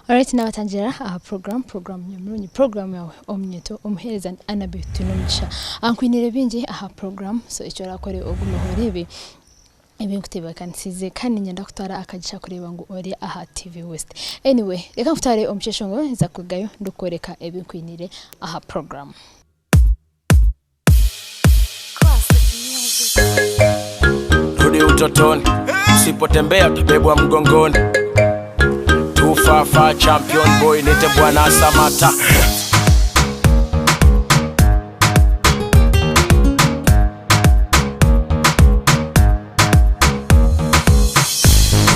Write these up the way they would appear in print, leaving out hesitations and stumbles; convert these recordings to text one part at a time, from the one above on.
Alright nabatangira aha program program nyamurungi program yawe omunyeto omuhereza Annabe Twinomugisha ankwinire bingi aha program so eki orakore ogumeho oreebe ebi nkutebeekanisiize kandi niinyenda kutwara akagisha kureeba ngu ori aha TV West. Anyway, reka nkutware omu kyeshongoro nza kurugayo ndikworeka ebi nkwiniire aha puroguraamu. Rudi utotoni, usipotembea utabebwa mgongoni. Tufafa champion boy, nite bwana Samata.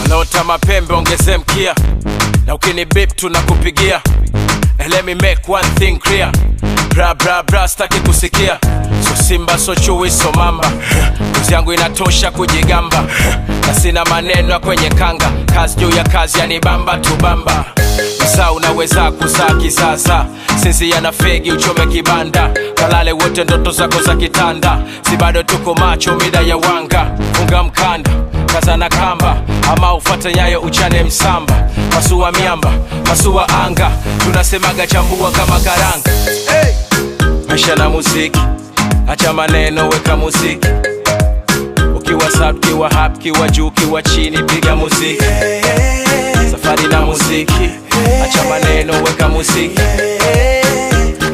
Wanaota mapembe ongeze mkia, na ukini bip tunakupigia. And let me make one thing clear, bra bra bra, staki kusikia. So simba so chui so mamba, kazi yangu inatosha kujigamba, na sina maneno ya kwenye kanga, kazi juu ya kazi yani bamba tu bamba. Msaa unaweza kuzaa kisasa, sinzia na fegi uchome kibanda, kalale wote ndoto zako za kitanda, si bado tuko macho mida ya wanga, funga mkanda kaza na kamba, ama ufate nyayo uchane msamba, pasua miamba, pasua anga, tunasemaga chambua kama karanga. Hey! Maisha na muziki, acha maneno, weka muziki. Ukiwa sub, kiwa hap, kiwa juu, kiwa chini, piga muziki. Safari na muziki, acha maneno, weka muziki.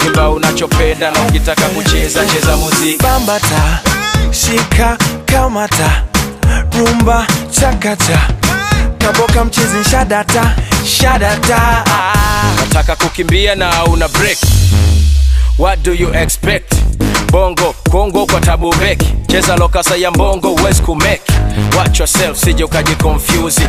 Imba unachopenda na ukitaka kucheza, cheza muziki. Bambata, shika, kamata, rumba, chakata, kaboka mchizi shadata, shadata. Nataka kukimbia na una break. What do you expect? Bongo Kongo kwa tabu beki, cheza lokasa ya mbongo huwezi kumeki. Watch yourself sije ukajiconfuse.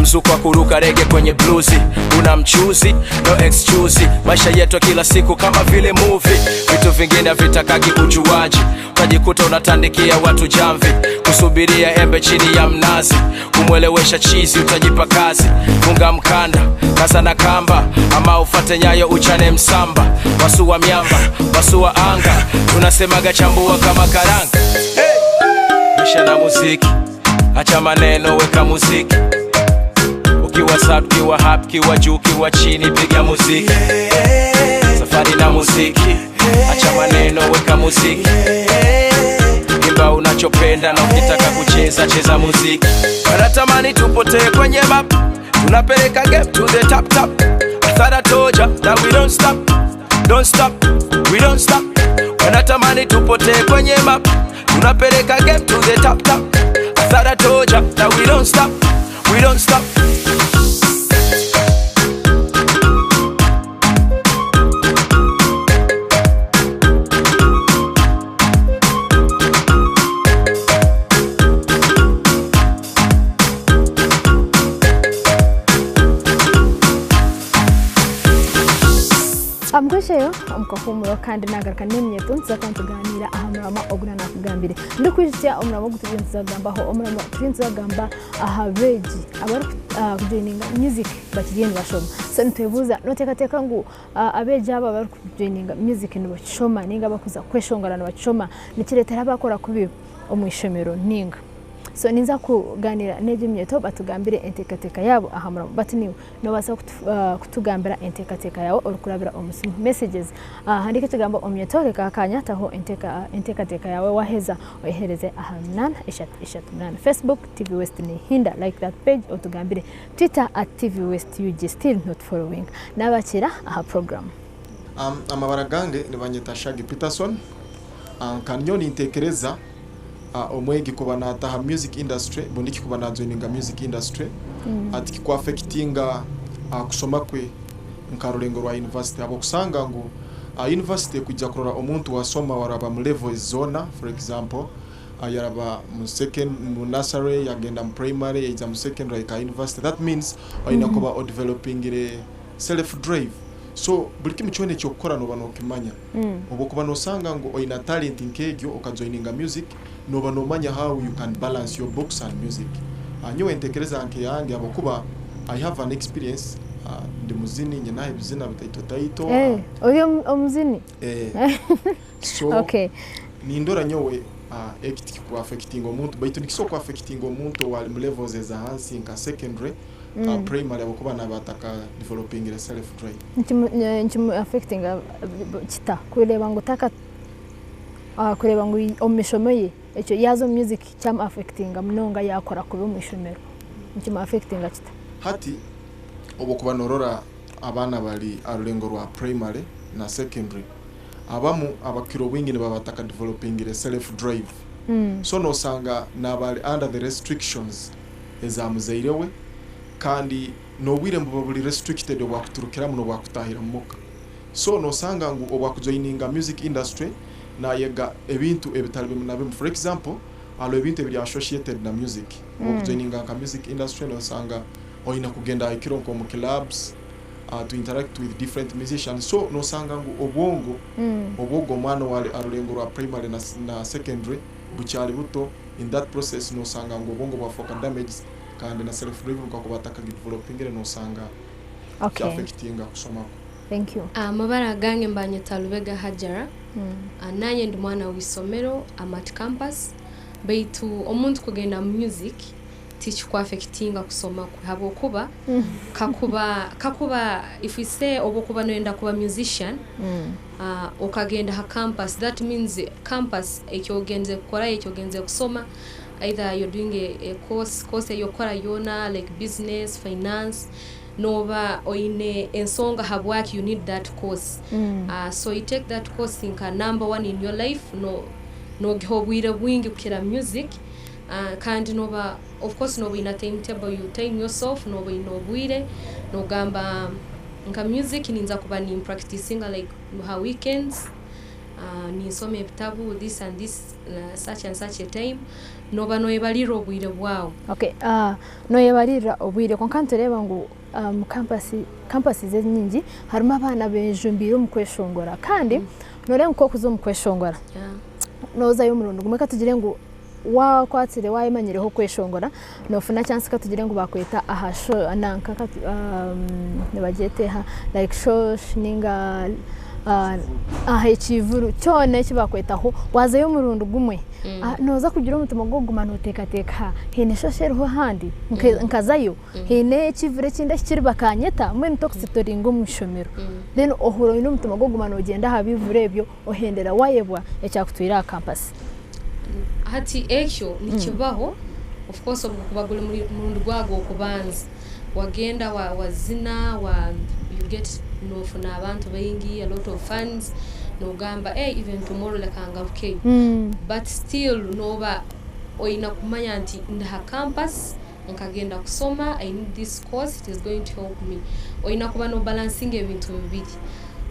Mzuko wa kuruka rege kwenye bluzi, una mchuzi no excuse. Maisha yetu ya kila siku kama vile movie, vitu vingine havitakagi ujuaji. Utajikuta unatandikia watu jamvi, kusubiria embe chini ya mnazi, kumwelewesha chizi utajipa kazi. Funga mkanda kaza na kamba, ama ufate nyayo uchane msamba, pasua miamba pasua anga, tunasemaga chambua kama karanga. Hey! Maisha na muziki, acha maneno, weka muziki. Ukiwa sub, kiwa hap, kiwa juu, kiwa chini, piga muziki. Safari na muziki, acha maneno, weka muziki. Imba unachopenda na ukitaka kucheza, cheza muziki. Wanatamani tupotee kwenye map, tunapeleka game to the top top. I thought I told ya that we don't stop, don't stop, we don't stop. Wanatamani tupotee kwenye map, tunapeleka game to the top top. I thought I told ya that we don't stop, we don't stop. Mbwenu omu kahuumuro kandi nagaruka n'eminyeeto nituza kuba nitugaaniira aha muramwa ogu naakugambire. Ndikwijutsya omuramwa ogu turiyo nituza kugambaho, omuramwa turiyo nituza kugamba aha beegi abarikujoininga music bakiriyo nibashoma. So nitwebuuza nooteekateeka ngu abeegi aba abarikujoininga music nibakishoma nainga abarikuza kweshongora nibakishoma nikireetera baakora kubi omu ishomero nainga? So ninza kuganira n'egi eminyeeto batugambire enteekateeka yaabo aha muramwa. But niiwe noobaasa kutugambira enteekateeka yaawe orikurabira omu simu messages. Handiika ekigambo omunyeeto reka akanya taho enteekateeka yaawe waaheza oyehereze aha 8 3 3 8. Facebook TV West Nihinda like that page otugambire. Twitter at TV West UG still not following. Naabakiira aha program. Amabara gange nibanyeta Shaggy Peterson. Nka nyowe nintekereza omwegi kuba nataha music industry bundiki kuba najoininga music industry ati kikuaffectinga kusoma kwe nka rurengo rwa university abo kusanga ngu university kujya kurora omuntu wasoma waraba mu level zona, for example yaraba mu second mu nursery yagenda mu primary yaija mu secondary ka university. That means oyina kuba odevelopingire self drive. So buri kimwe kyona eky'okukora nooba nookimanya. Obu okuba noosanga ngu oine talent nk'egyo okajoininga music, nooba noomanya how you can balance your books and music. Nyowe ntekereza nk'eyange ahabw'okuba I have an experience, ndi muzini, nyine ebizina bitaito taito. Eh, ori omuzini? Eh. So nindora nyowe eki tikikuaffectinga omuntu baitu nikisobola kuaffectinga omuntu owaali mu levels ez'ahansi nka secondary, primary ahabw'okuba naaba ataka developingire self drive. Nikimu affectinga kita? Kureeba ngu taka kureeba ngu omu mishomo ye ekyo yaaza omu music kyamu affectinga munonga yaakora kubi omu ishomero nikimu affectinga kita? Hati obu okuba norora abaana bari aha rurengo rwa primary na secondary, abamu abakukira obwingi nibaba bataka developingire self drive so nosanga naaba ari under the restrictions eza muzaire we kandi n'obwire nibuba buri restricted obwakuturukiramu n'obwakutahiramu muka so nosanga ngu obwakujoininga music industry nayega ebintu ebitari bimwe na bimwe for example hariho ebintu ebiri associated na music obwokujoininga nka music industry nosanga oine kugenda ahikiro nk'omu clubs to interact with different musicians so nosanga ngu obwongo obw'ogwo omwana owari aha rurengo rwa primary na secondary bukyari buto in that process nosanga ngu obwongo bwafooka damaged kandi na self drive kakuba atakagidevelopingire nosanga kyaffectinga kusoma kwe. Thank you. Amabara agange mbanyeta Lubega Hajara. Nanye ndi mwana w'isomero, I'm at campus. Baitu omuntu kugenda mu music tikikwaffectinga kusoma kwe habwokuba kakuba if we say obu okuba noyenda kuba musician okagenda ha campus, that means campus eki ogenzere kukorayo, eki ogenzere kusoma, either you're doing a course, course ei okukora yoona like business, finance, nooba oine ensonga habwaki you need that course. So you take that course nka number one in your life, noogiha obwire bwingi kukira music, kandi nooba of course nooba oine time table, you time yourself, nooba oine obwire, noogamba nka music ninza kuba nimpracticinga like ha weekends, ninsoma ebitabu this and this, such and such a time, nooba nooyebarirra obwire bwawe. Okay, nooyebarirra obwire kwonka nitureeba ngu omu campus, campuses enyingi harimu abaana bejumbiire omu kweshongora kandi nooreeba nk'okuza omu kweshongora noozayo omurundi gumwe katugire ngu waakwatsire waayemanyireho kweshongora noofuna chance katugire ngu baakweta aha show nanka nibagyeta eha like shosh ninga aha ekivuru kyona eki baakwetaho waazayo omurundi gumwe nooza kugira omutima gw'okuguma nooteekateeka haine shosh eriho ahandi nkazayo haine ekivuru ekindi ekikiri bakanyeta mbwenu tokusitoringa omu ishomero then ohurira oine omutima gw'okuguma noogyenda aha bivuru ebyo ohendera waayebwa ekyakutwire aha kampasi. Hati ekyo nikibaho, of course obu gukuba guri murundi gwawe gw'okubanza, wagenda wazina, wa you get nofuna abantu baingi, a lot of fans, nogamba eh even tomorrow leka ngarukeyo, but still noba oine kumanya nti ndi ha campus, nkagenda kusoma, I need this course, it is going to help me. Oine kuba nobalansinga ebintu bibiri.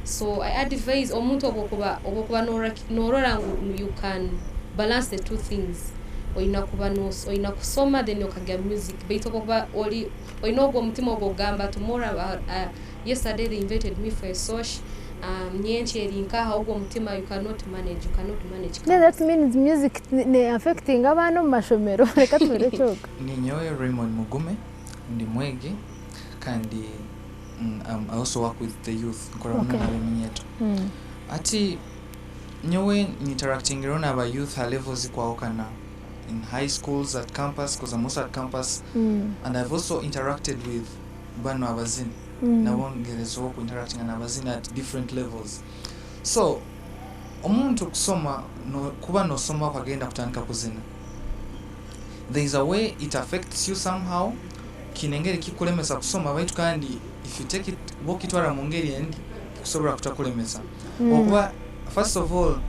So I advise omuntu obu okuba obu okuba norora ngu you can balance the two things, oine kuba oine kusoma then okagya music baitu obu okuba ori oine ogwo omutima ogw'okugamba tomorrow yesterday they invited me for a sosh, nyenkya eri nkaha, ogwo omutima you cannot manage, you cannot manage. Then that means music ne affectinga abaana omu mashomero reka tubirekye okwo. Ninyowe Raymond Mugume, ndi mwegi kandi I also work with the youth, nkora muno n'abeminyeeto. Hati nyowe nyinteractingireho n'aba youth ha levels zikwahukana in high schools, at campus, because I'm also at campus, and I've also interacted with banu abazini. Nabo ngerezeho ku interactinga n'abazini at different levels. So omuntu kusoma no, kuba nosoma okagenda kutandika kuzina, there is a way it affects you somehow, kiine engeri kikulemesa kusoma baitu kandi if you take it bwokitwara mu ngeri endi kikusobora kutakulemesa. Okuba first of all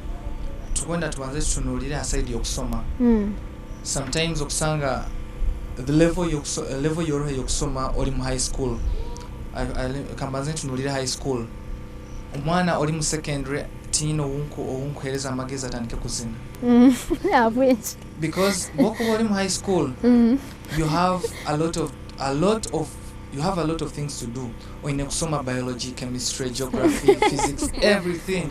tukwenda tubanze tutunuulire ha side y'okusoma. Sometimes okusanga the level y'okuso, level yoroho y'okusoma ori mu high school. Kambanze ntunuulire high school. Omwana ori mu secondary tiine owunkuheereza amagezi atandike kuzina. Ahabw'enki? Because bwokuba ori mu high school you have a lot of You have a lot of things to do. Oine kusoma biology, chemistry, geography, physics, everything.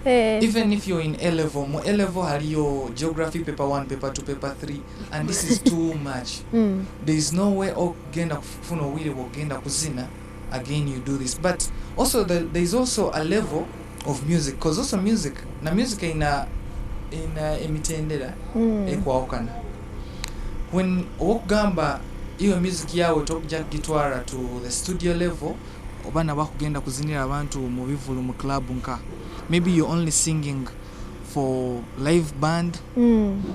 Even if you're in A level, mu A level hariyo geography paper 1, paper 2, paper 3, and this is too much. There is no way ogenda kufuna obwire bwogenda kuzina again you do this. But also there is also a level of music, because also music, na music ina emitendera ekwawukana. When okugamba iyo music yawe tokujja kugitwara to the studio level, oba nabakugenda kuzinira abantu mu bivulu mu club nka, maybe you're only singing for live band,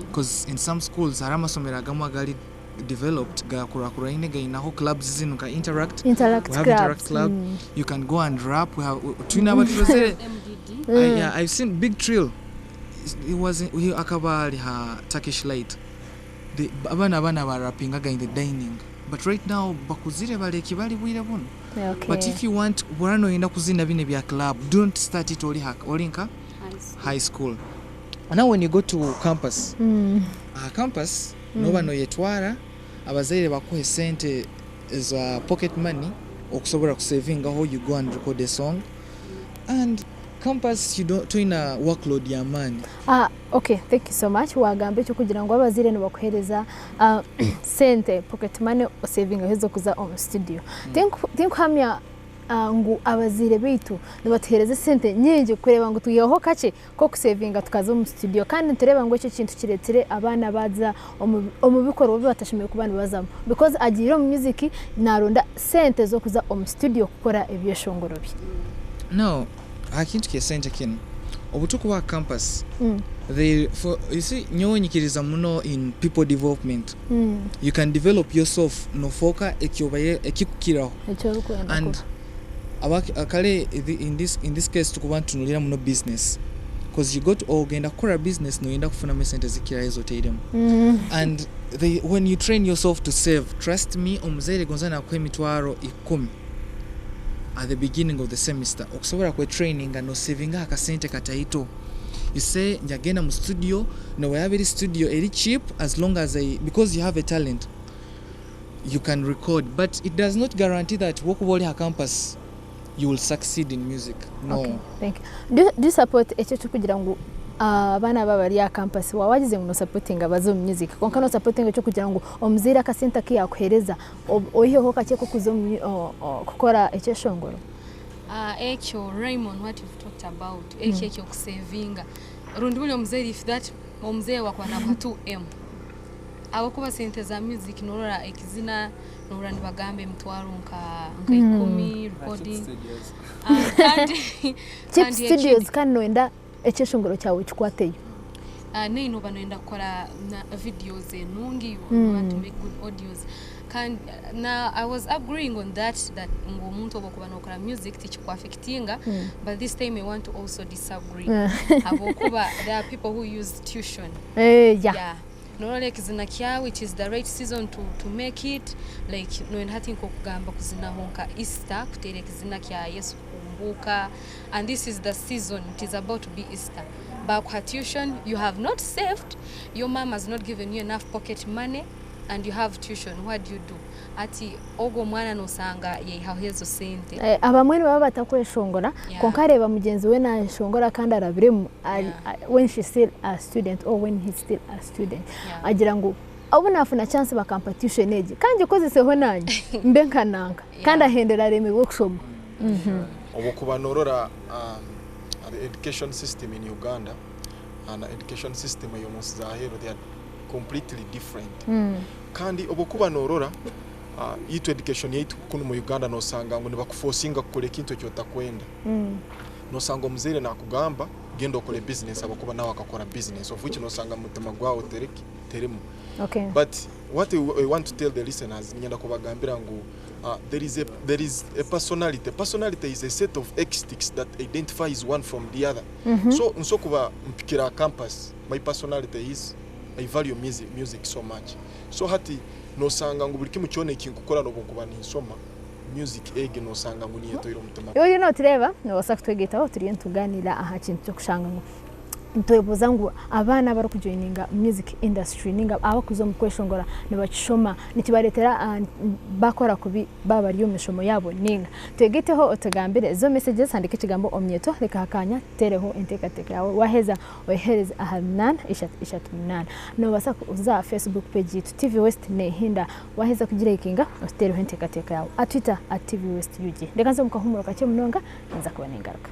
because in some schools hari amasomero agamwe agali developed gakurakuraine gainaho clubs zino ka interact Interact we have clubs. Interact club. You can go and rap. We have twina abaturozere. Yeah, I've seen Big Trill. It was he akaba ali ha Turkish Light. The abana barapingaga in the dining, but right now bakuzire baleki bali bwire buno. Okay. But if you want burano yenda kuzina bine bya club, don't start it oli olinka high school. And now when you go to campus, campus noba no yetwara abazaire bakuhe sente za pocket money okusobola kusavingaho, you go and record a song. And campus you don't toina workload ya money. Okay, thank you so much. Wagamba ekyo kugira ngu abazaire nibakuhereza sente pocket money osavinga hezo kuza omu studio. Tinkuhamya ngu abazaire baitu nibatuhereza sente nyingi kureba ngu tuyeho kakye ko kusavinga tukaza omu studio, kandi ntureba ngu ekyo kintu kiretire abaana baza omu bikorwa bibatashoboye kuba nibazamu, because agiire omu music naronda sente zo kuza omu studio kukora ebyeshongoro bye. No, akintu kye sente kino obutuku wa campus they for you see nyowe nyikiriza muno in people development. You can develop yourself nofoka ekyobaye ekikukiraho and akale in this case tukuba tunulira muno business, because you go to ogenda kukora business noyenda kufuna sente zikira ezo teiremu. And they, when you train yourself to save, trust me, omuzaire gonza nakuha emitwaro 10 at the beginning of the semester okusobola kwe training no saving akasente kataito. You say njagenda mu studio, no wayabiri studio eri cheap, as long as because you have a talent you can record, but it does not guarantee that wokuba oli ha campus you will succeed in music. No. Okay, thank you. Do you support ekyo kugira ngu abaana baba bari campus wawagize ngo supporting abazo music, konka no supporting ekyo kugira ngu omuzaire akasente kiyakuhereza oyiheho kakye ko kuzo kukora ekyeshongoro? Ekyo Raymond, what you've talked about, ekyo ekyo kusavinga rundi buli omuzaire, if that omuzaire wakwana kwa 2M abakuba sente za music norora ekizina norora nibagambe emitwaro nka 10 recording kandi cheap studios kandi noenda ekyeshongoro kyawe kikwateyo. Neino banoenda kukora videos enungi, you want to make good audios. Kandi na I was agreeing on that ngu omuntu obokuba nokora music tichikuaffectinga, but this time I want to also disagree. Abokuba there are people who use tuition. Yeah. Norora ekizina kyawe, it is the right season to make it, like noenda hati nkokugamba kuzinaho nka Easter, kuteera ekizina kya Yesu kukumbuka, and this is the season, it is about to be Easter. Bakuha tuition, you have not saved, your mom has not given you enough pocket money, and you have tuition. What do you do? Ati ogo mwana nosanga yehaho ezo sente. Abamwe baba batakweshongora, konka areba mugenzi we nashongora kandi arabiremu when she still a student or when he's still a student. Agira ngu abo nafuna chance bakampa tuition egi kandi kozeseho nanye mbe nkananga kandi ahendera aremerwe kushoma. Obukuba norora the education system in Uganda and the education system yo munsi zahero, they are completely different. Kandi obukuba norora yitu education yetu kuno mu Uganda nosanga ngo nibakuforcinga kukora ekintu ekyo otakwenda. Nosanga omuzaire nakugamba genda okole business, abakuba nawe akakora business, of which nosanga mutima gwawe teremu. Okay. But what I want to tell the listeners, ngenda kubagambira ngu there is a personality. Personality is a set of extics that identifies one from the other. So nsokuba mpikira campus, my personality is I value music so much. So hati nosanga ngu buli kimu kyona ekinkukora nobukuba ninsoma music ege nosanga ngu niyetoire omutima. Oyo no tureba nobasa kutwegetaho turiyo ntuganira aha kintu kyo kushanga ngu Nitwebuuza ngu abaana abarikujoininga music industry ninga abarikuza omu kweshongora nibakishoma nikibareetera bakora kubi baaba bari omu mishomo yaabo ninga? Twegaiteho otugambire ezo messages handiika ekigambo omunyeeto reka akanya tuteereho enteekateeka yaawe waaheza oyeheereze aha munaana ishatu ishatu munaana. Noobaasa kuza aha Facebook page yaitu TV West neehinda waaheza kugirayikinga otuteereho enteekateeka yaawe aha Twitter at TV West Ug. Reka nze omu kahuumuro kakye munonga ninza kuba ningaruka.